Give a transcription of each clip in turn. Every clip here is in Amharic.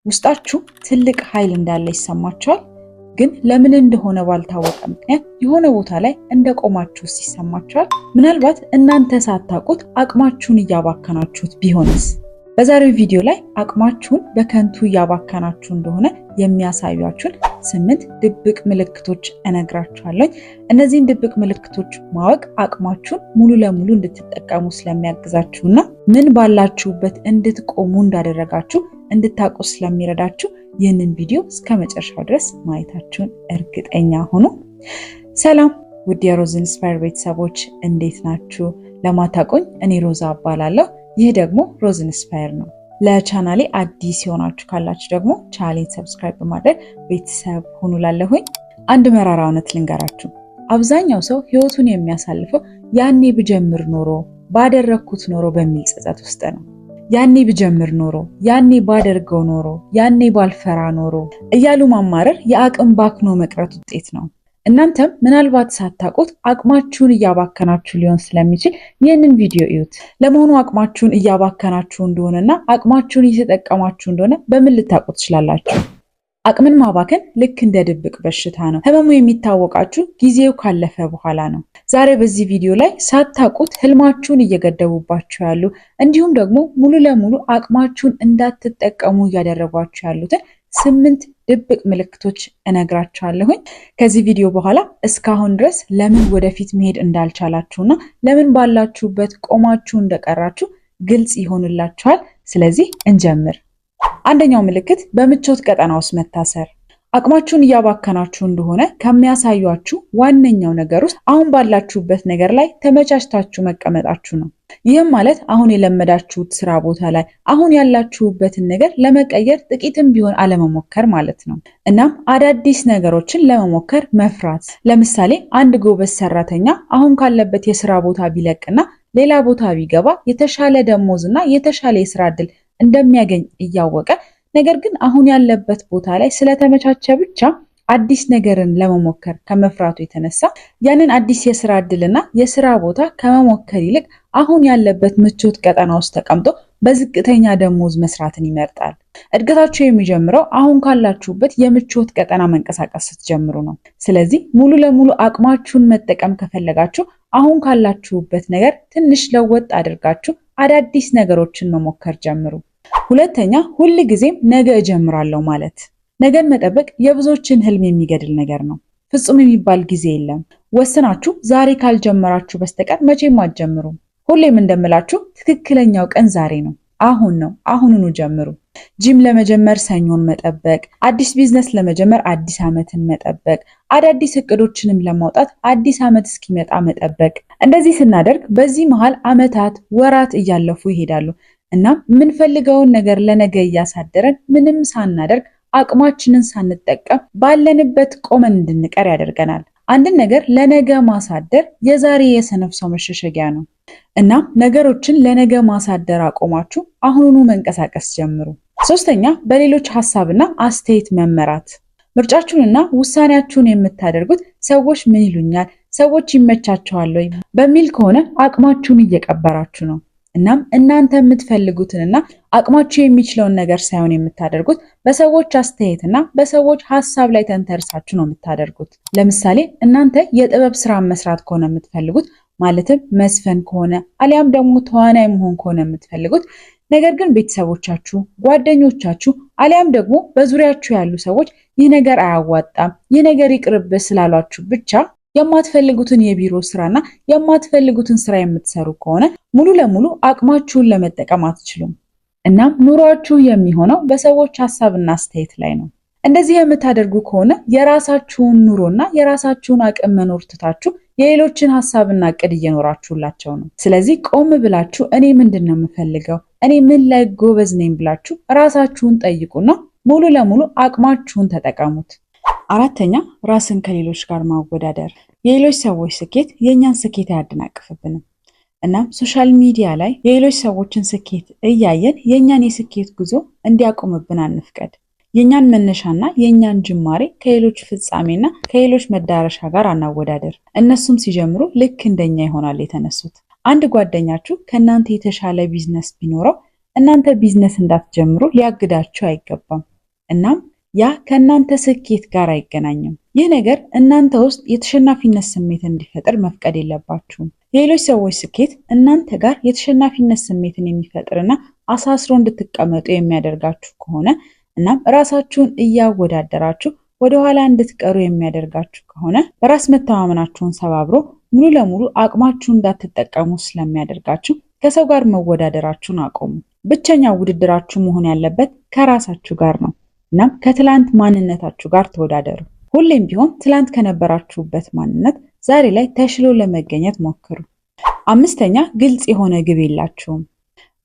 ውስጣችሁ ትልቅ ኃይል እንዳለ ይሰማችኋል፣ ግን ለምን እንደሆነ ባልታወቀ ምክንያት የሆነ ቦታ ላይ እንደቆማችሁ ይሰማችኋል። ምናልባት እናንተ ሳታውቁት አቅማችሁን እያባከናችሁት ቢሆንስ? በዛሬው ቪዲዮ ላይ አቅማችሁን በከንቱ እያባከናችሁ እንደሆነ የሚያሳዩአችሁን 8 ድብቅ ምልክቶች እነግራችኋለሁ። እነዚህን ድብቅ ምልክቶች ማወቅ አቅማችሁን ሙሉ ለሙሉ እንድትጠቀሙ ስለሚያግዛችሁና ምን ባላችሁበት እንድትቆሙ እንዳደረጋችሁ እንድታውቁ ስለሚረዳችሁ ይህንን ቪዲዮ እስከ መጨረሻው ድረስ ማየታችሁን እርግጠኛ ሁኑ። ሰላም ውድ የሮዝ ኢንስፓየር ቤተሰቦች፣ እንዴት ናችሁ? ለማታውቁኝ እኔ ሮዛ እባላለሁ። ይህ ደግሞ ሮዝ ኢንስፓየር ነው። ለቻናሌ አዲስ የሆናችሁ ካላችሁ ደግሞ ቻናሌን subscribe በማድረግ ቤተሰብ ሁኑ። ላለሁኝ አንድ መራራ እውነት ልንገራችሁ። አብዛኛው ሰው ህይወቱን የሚያሳልፈው ያኔ ብጀምር ኖሮ፣ ባደረግኩት ኖሮ በሚል ጸጸት ውስጥ ነው። ያኔ ብጀምር ኖሮ፣ ያኔ ባደርገው ኖሮ፣ ያኔ ባልፈራ ኖሮ እያሉ ማማረር የአቅም ባክኖ መቅረት ውጤት ነው። እናንተም ምናልባት ሳታውቁት አቅማችሁን እያባከናችሁ ሊሆን ስለሚችል ይህንን ቪዲዮ እዩት። ለመሆኑ አቅማችሁን እያባከናችሁ እንደሆነና አቅማችሁን እየተጠቀማችሁ እንደሆነ በምን ልታውቁ ትችላላችሁ? አቅምን ማባከን ልክ እንደ ድብቅ በሽታ ነው። ህመሙ የሚታወቃችሁ ጊዜው ካለፈ በኋላ ነው። ዛሬ በዚህ ቪዲዮ ላይ ሳታውቁት ህልማችሁን እየገደቡባችሁ ያሉ፣ እንዲሁም ደግሞ ሙሉ ለሙሉ አቅማችሁን እንዳትጠቀሙ እያደረጓችሁ ያሉትን 8 ድብቅ ምልክቶች እነግራችኋለሁኝ። ከዚህ ቪዲዮ በኋላ እስካሁን ድረስ ለምን ወደፊት መሄድ እንዳልቻላችሁና ለምን ባላችሁበት ቆማችሁ እንደቀራችሁ ግልጽ ይሆንላችኋል። ስለዚህ እንጀምር። አንደኛው ምልክት በምቾት ቀጠና ውስጥ መታሰር። አቅማችሁን እያባከናችሁ እንደሆነ ከሚያሳያችሁ ዋነኛው ነገር ውስጥ አሁን ባላችሁበት ነገር ላይ ተመቻችታችሁ መቀመጣችሁ ነው። ይህም ማለት አሁን የለመዳችሁት ስራ ቦታ ላይ አሁን ያላችሁበትን ነገር ለመቀየር ጥቂትም ቢሆን አለመሞከር ማለት ነው። እናም አዳዲስ ነገሮችን ለመሞከር መፍራት። ለምሳሌ አንድ ጎበዝ ሰራተኛ አሁን ካለበት የስራ ቦታ ቢለቅና ሌላ ቦታ ቢገባ የተሻለ ደሞዝ እና የተሻለ የስራ እድል እንደሚያገኝ እያወቀ፣ ነገር ግን አሁን ያለበት ቦታ ላይ ስለተመቻቸ ብቻ አዲስ ነገርን ለመሞከር ከመፍራቱ የተነሳ ያንን አዲስ የስራ እድልና የስራ ቦታ ከመሞከር ይልቅ አሁን ያለበት ምቾት ቀጠና ውስጥ ተቀምጦ በዝቅተኛ ደሞዝ መስራትን ይመርጣል። እድገታችሁ የሚጀምረው አሁን ካላችሁበት የምቾት ቀጠና መንቀሳቀስ ስትጀምሩ ነው። ስለዚህ ሙሉ ለሙሉ አቅማችሁን መጠቀም ከፈለጋችሁ አሁን ካላችሁበት ነገር ትንሽ ለወጥ አድርጋችሁ አዳዲስ ነገሮችን መሞከር ጀምሩ። ሁለተኛ፣ ሁል ጊዜም ነገ እጀምራለሁ ማለት። ነገን መጠበቅ የብዙዎችን ህልም የሚገድል ነገር ነው። ፍጹም የሚባል ጊዜ የለም። ወስናችሁ ዛሬ ካልጀመራችሁ በስተቀር መቼም አትጀምሩም። ሁሌም እንደምላችሁ ትክክለኛው ቀን ዛሬ ነው፣ አሁን ነው። አሁኑኑ ጀምሩ። ጂም ለመጀመር ሰኞን መጠበቅ፣ አዲስ ቢዝነስ ለመጀመር አዲስ ዓመትን መጠበቅ፣ አዳዲስ እቅዶችንም ለማውጣት አዲስ ዓመት እስኪመጣ መጠበቅ። እንደዚህ ስናደርግ በዚህ መሃል ዓመታት፣ ወራት እያለፉ ይሄዳሉ። እናም የምንፈልገውን ነገር ለነገ እያሳደረን ምንም ሳናደርግ አቅማችንን ሳንጠቀም ባለንበት ቆመን እንድንቀር ያደርገናል። አንድን ነገር ለነገ ማሳደር የዛሬ የሰነፍ ሰው መሸሸጊያ ነው። እናም ነገሮችን ለነገ ማሳደር አቆማችሁ አሁኑኑ መንቀሳቀስ ጀምሩ። ሶስተኛ፣ በሌሎች ሀሳብና አስተያየት መመራት። ምርጫችሁንና ውሳኔያችሁን የምታደርጉት ሰዎች ምን ይሉኛል፣ ሰዎች ይመቻቸዋል ወይ በሚል ከሆነ አቅማችሁን እየቀበራችሁ ነው። እናም እናንተ የምትፈልጉትንና አቅማችሁ የሚችለውን ነገር ሳይሆን የምታደርጉት በሰዎች አስተያየትና በሰዎች ሀሳብ ላይ ተንተርሳችሁ ነው የምታደርጉት። ለምሳሌ እናንተ የጥበብ ስራ መስራት ከሆነ የምትፈልጉት፣ ማለትም መዝፈን ከሆነ፣ አሊያም ደግሞ ተዋናይ መሆን ከሆነ የምትፈልጉት፣ ነገር ግን ቤተሰቦቻችሁ፣ ጓደኞቻችሁ አሊያም ደግሞ በዙሪያችሁ ያሉ ሰዎች ይህ ነገር አያዋጣም፣ ይህ ነገር ይቅርብ ስላሏችሁ ብቻ የማትፈልጉትን የቢሮ ስራና የማትፈልጉትን ስራ የምትሰሩ ከሆነ ሙሉ ለሙሉ አቅማችሁን ለመጠቀም አትችሉም። እናም ኑሯችሁ የሚሆነው በሰዎች ሀሳብና አስተያየት ላይ ነው። እንደዚህ የምታደርጉ ከሆነ የራሳችሁን ኑሮና የራሳችሁን አቅም መኖር ትታችሁ የሌሎችን ሀሳብና እቅድ እየኖራችሁላቸው ነው። ስለዚህ ቆም ብላችሁ እኔ ምንድን ነው የምፈልገው፣ እኔ ምን ላይ ጎበዝ ነኝ ብላችሁ ራሳችሁን ጠይቁና ሙሉ ለሙሉ አቅማችሁን ተጠቀሙት። አራተኛ፣ ራስን ከሌሎች ጋር ማወዳደር። የሌሎች ሰዎች ስኬት የእኛን ስኬት አያደናቅፍብንም። እናም social media ላይ የሌሎች ሰዎችን ስኬት እያየን የእኛን የስኬት ጉዞ እንዲያቆምብን አንፍቀድ። የእኛን መነሻና የእኛን ጅማሬ ከሌሎች ፍጻሜና ከሌሎች መዳረሻ ጋር አናወዳደር። እነሱም ሲጀምሩ ልክ እንደኛ ይሆናል የተነሱት። አንድ ጓደኛችሁ ከእናንተ የተሻለ ቢዝነስ ቢኖረው እናንተ ቢዝነስ እንዳትጀምሩ ሊያግዳችሁ አይገባም። እናም ያ ከእናንተ ስኬት ጋር አይገናኝም። ይህ ነገር እናንተ ውስጥ የተሸናፊነት ስሜት እንዲፈጥር መፍቀድ የለባችሁም። የሌሎች ሰዎች ስኬት እናንተ ጋር የተሸናፊነት ስሜትን የሚፈጥርና አሳስሮ እንድትቀመጡ የሚያደርጋችሁ ከሆነ፣ እናም ራሳችሁን እያወዳደራችሁ ወደኋላ እንድትቀሩ የሚያደርጋችሁ ከሆነ፣ በራስ መተማመናችሁን ሰባብሮ ሙሉ ለሙሉ አቅማችሁን እንዳትጠቀሙ ስለሚያደርጋችሁ ከሰው ጋር መወዳደራችሁን አቆሙ። ብቸኛው ውድድራችሁ መሆን ያለበት ከራሳችሁ ጋር ነው። እናም ከትላንት ማንነታችሁ ጋር ተወዳደሩ። ሁሌም ቢሆን ትላንት ከነበራችሁበት ማንነት ዛሬ ላይ ተሽሎ ለመገኘት ሞክሩ። አምስተኛ፣ ግልጽ የሆነ ግብ የላችሁም።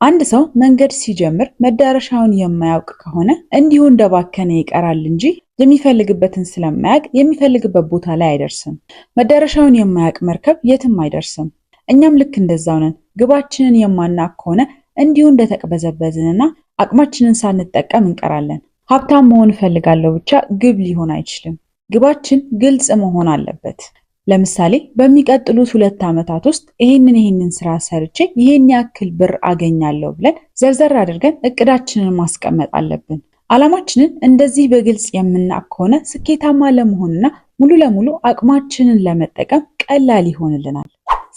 አንድ ሰው መንገድ ሲጀምር መዳረሻውን የማያውቅ ከሆነ እንዲሁ እንደባከነ ይቀራል እንጂ የሚፈልግበትን ስለማያውቅ የሚፈልግበት ቦታ ላይ አይደርስም። መዳረሻውን የማያውቅ መርከብ የትም አይደርስም። እኛም ልክ እንደዛው ነን። ግባችንን የማናውቅ ከሆነ እንዲሁ እንደተቅበዘበዝንና አቅማችንን ሳንጠቀም እንቀራለን። ሀብታም መሆን እፈልጋለሁ ብቻ ግብ ሊሆን አይችልም። ግባችን ግልጽ መሆን አለበት። ለምሳሌ በሚቀጥሉት 2 ዓመታት ውስጥ ይሄንን ይሄንን ስራ ሰርቼ ይሄን ያክል ብር አገኛለሁ ብለን ዘርዘር አድርገን እቅዳችንን ማስቀመጥ አለብን። ዓላማችንን እንደዚህ በግልጽ የምናውቅ ከሆነ ስኬታማ ለመሆንና ሙሉ ለሙሉ አቅማችንን ለመጠቀም ቀላል ይሆንልናል።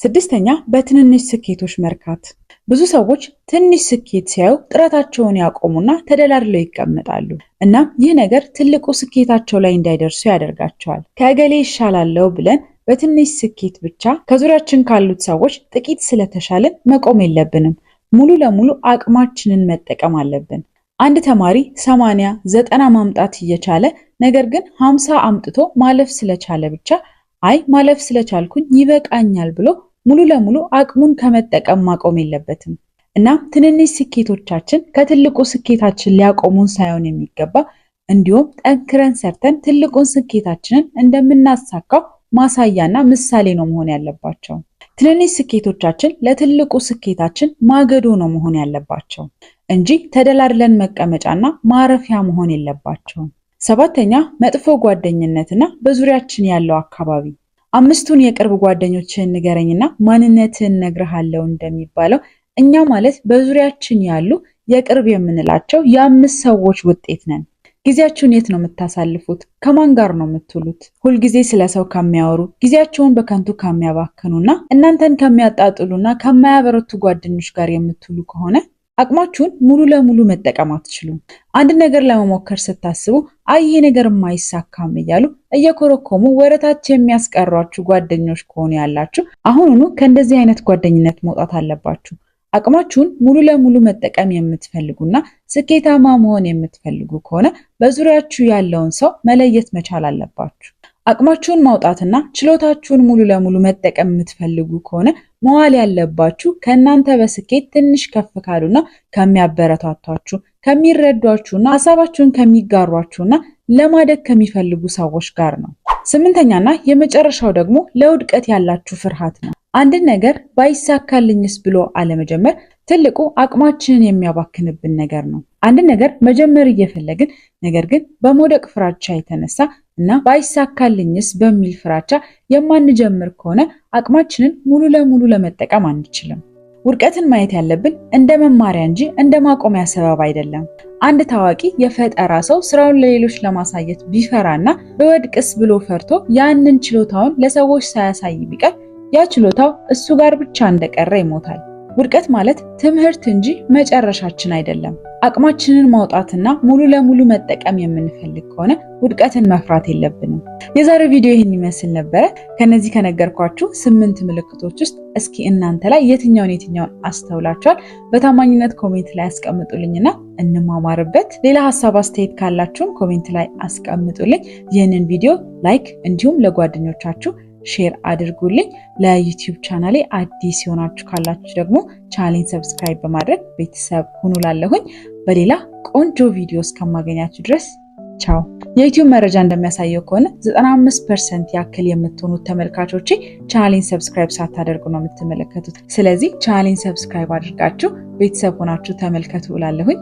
ስድስተኛ፣ በትንንሽ ስኬቶች መርካት። ብዙ ሰዎች ትንሽ ስኬት ሲያዩ ጥረታቸውን ያቆሙና ተደላድለው ይቀመጣሉ። እናም ይህ ነገር ትልቁ ስኬታቸው ላይ እንዳይደርሱ ያደርጋቸዋል። ከእገሌ ይሻላለው ብለን በትንሽ ስኬት ብቻ ከዙሪያችን ካሉት ሰዎች ጥቂት ስለተሻለን መቆም የለብንም። ሙሉ ለሙሉ አቅማችንን መጠቀም አለብን። አንድ ተማሪ 80፣ 90 ማምጣት እየቻለ ነገር ግን 50 አምጥቶ ማለፍ ስለቻለ ብቻ አይ ማለፍ ስለቻልኩኝ ይበቃኛል ብሎ ሙሉ ለሙሉ አቅሙን ከመጠቀም ማቆም የለበትም። እናም ትንንሽ ስኬቶቻችን ከትልቁ ስኬታችን ሊያቆሙን ሳይሆን የሚገባ እንዲሁም ጠንክረን ሰርተን ትልቁን ስኬታችንን እንደምናሳካው ማሳያና ምሳሌ ነው መሆን ያለባቸው። ትንንሽ ስኬቶቻችን ለትልቁ ስኬታችን ማገዶ ነው መሆን ያለባቸው እንጂ ተደላድለን መቀመጫና ማረፊያ መሆን የለባቸውም። ሰባተኛ፣ መጥፎ ጓደኝነትና በዙሪያችን ያለው አካባቢ። አምስቱን የቅርብ ጓደኞችህን ንገረኝና ማንነትህን እነግርሃለሁ እንደሚባለው፣ እኛ ማለት በዙሪያችን ያሉ የቅርብ የምንላቸው የአምስት ሰዎች ውጤት ነን። ጊዜያችሁን የት ነው የምታሳልፉት? ከማን ጋር ነው የምትውሉት? ሁልጊዜ ስለ ሰው ከሚያወሩ፣ ጊዜያቸውን በከንቱ ከሚያባክኑና እናንተን ከሚያጣጥሉና ከማያበረቱ ጓደኞች ጋር የምትውሉ ከሆነ አቅማችሁን ሙሉ ለሙሉ መጠቀም አትችሉም። አንድ ነገር ለመሞከር ስታስቡ አይ ይሄ ነገር የማይሳካም እያሉ እየኮረኮሙ ወደታች የሚያስቀሯችሁ ጓደኞች ከሆኑ ያላችሁ፣ አሁኑኑ ከእንደዚህ አይነት ጓደኝነት መውጣት አለባችሁ። አቅማችሁን ሙሉ ለሙሉ መጠቀም የምትፈልጉና ስኬታማ መሆን የምትፈልጉ ከሆነ በዙሪያችሁ ያለውን ሰው መለየት መቻል አለባችሁ። አቅማችሁን ማውጣትና ችሎታችሁን ሙሉ ለሙሉ መጠቀም የምትፈልጉ ከሆነ መዋል ያለባችሁ ከእናንተ በስኬት ትንሽ ከፍ ካሉና ከሚያበረታቷችሁ፣ ከሚረዷችሁና ሀሳባችሁን ከሚጋሯችሁና ለማደግ ከሚፈልጉ ሰዎች ጋር ነው። ስምንተኛና የመጨረሻው ደግሞ ለውድቀት ያላችሁ ፍርሃት ነው። አንድን ነገር ባይሳካልኝስ ብሎ አለመጀመር ትልቁ አቅማችንን የሚያባክንብን ነገር ነው። አንድን ነገር መጀመር እየፈለግን ነገር ግን በመውደቅ ፍራቻ የተነሳ እና ባይሳካልኝስ በሚል ፍራቻ የማንጀምር ከሆነ አቅማችንን ሙሉ ለሙሉ ለመጠቀም አንችልም። ውድቀትን ማየት ያለብን እንደ መማሪያ እንጂ እንደ ማቆሚያ ሰበብ አይደለም። አንድ ታዋቂ የፈጠራ ሰው ስራውን ለሌሎች ለማሳየት ቢፈራና በወድቅስ ብሎ ፈርቶ ያንን ችሎታውን ለሰዎች ሳያሳይ ቢቀር ያ ችሎታው እሱ ጋር ብቻ እንደቀረ ይሞታል። ውድቀት ማለት ትምህርት እንጂ መጨረሻችን አይደለም። አቅማችንን ማውጣትና ሙሉ ለሙሉ መጠቀም የምንፈልግ ከሆነ ውድቀትን መፍራት የለብንም። የዛሬው ቪዲዮ ይህን ይመስል ነበረ። ከነዚህ ከነገርኳችሁ 8 ምልክቶች ውስጥ እስኪ እናንተ ላይ የትኛውን የትኛውን አስተውላችኋል? በታማኝነት comment ላይ አስቀምጡልኝና እንማማርበት። ሌላ ሀሳብ አስተያየት ካላችሁም comment ላይ አስቀምጡልኝ። ይህንን ቪዲዮ like እንዲሁም ለጓደኞቻችሁ share አድርጉልኝ። ለ YouTube ቻናሌ አዲስ የሆናችሁ ካላችሁ ደግሞ ቻናሌን subscribe በማድረግ ቤተሰብ ሁኑ ላለሁኝ። በሌላ ቆንጆ ቪዲዮ እስከማገኛችሁ ድረስ ቻው። የ YouTube መረጃ እንደሚያሳየው ከሆነ 95% ያክል የምትሆኑት ተመልካቾቼ ቻናሌን subscribe ሳታደርጉ ነው የምትመለከቱት። ስለዚህ ቻናሌን subscribe አድርጋችሁ ቤተሰብ ሆናችሁ ተመልከቱ እላለሁኝ።